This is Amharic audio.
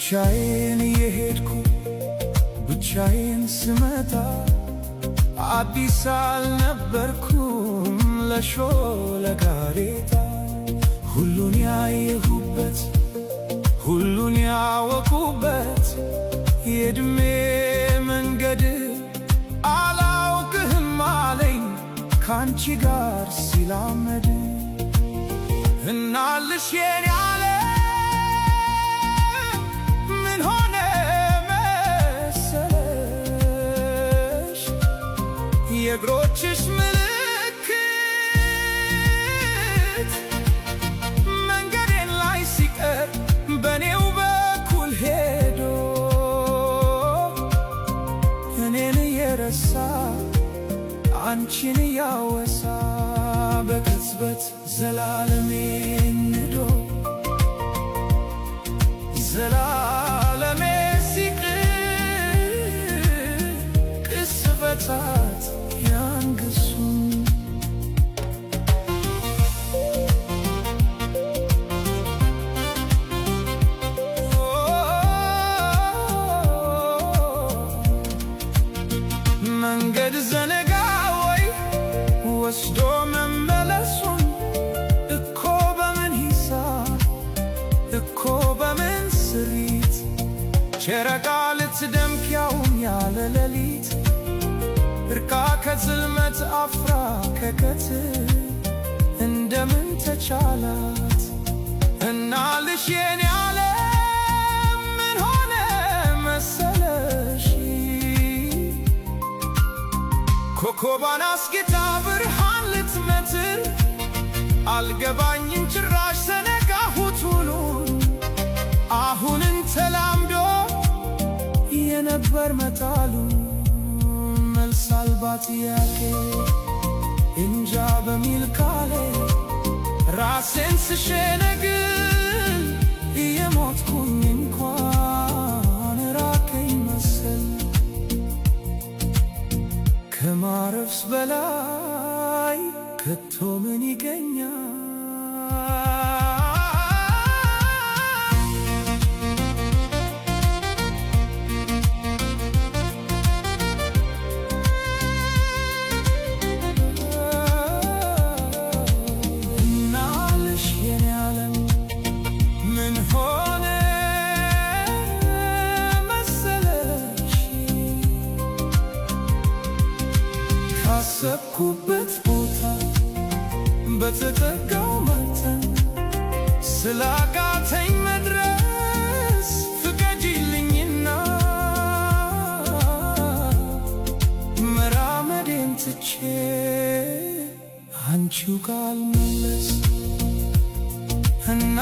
ብቻዬን እየሄድኩ ብቻዬን ስመጣ አዲስ አልነበርኩም ለሾለ ጋሬጣ። ሁሉን ያየሁበት፣ ሁሉን ያወቁበት የዕድሜ መንገድ አላውቅህም አለኝ ካንቺ ጋር ሲላመድ። እናልሽ የኔ ዓለም፣ ምን ሆነ መሰለሽ? የእግሮችሽ ምልክት መንገዴን ላይ ሲቀር በኔው በኩል ሄዶ እኔን እየረሳ አንቺን እያወሳ በቅጽበት ዘላለሜን ንዶ ዘላለሜ ሲቅር ቅጽበታት ያንግሱን። መንገድ ዘነጋ ወይ ወስዶ መመለሱን? እኮ በምን ሂሳብ፣ እኮ በምን ስሪት ጨረቃ ልትደምቅ ያውም ያለ ሌሊት፣ እርቃ ከጽልመት አፍራ ከቀትር እንደምን ተቻላት? እናልሽ የኔ ዓለም፣ ምን ሆነ መሰለሽ? ኮከቧን አስጌጣ ብርሃን ልትመትር አልገባኝም ጭራሽ ዘነጋሁት ውሉን። አሁንን ተላምዶ የነበር መጣሉ መልስ አልባ ጥያቄ እንጃ በሚል ቃሌ ራሴን ስሸነግል እየሞትኩኝ እንኳን ራቀኝ መሰል። ከማረፍስ በላይ ከቶ ምን ይገኛል? እናልሽ የኔ ዓለም፣ ምን ሆነ መሰለሽ? ካሰብኩበት ቦታ በተጠጋው መጠን ስላቃተኝ መድረስ ፍቀጂልኝና መራመዴን ትቼ አንቺው ጋር ልመለስ እና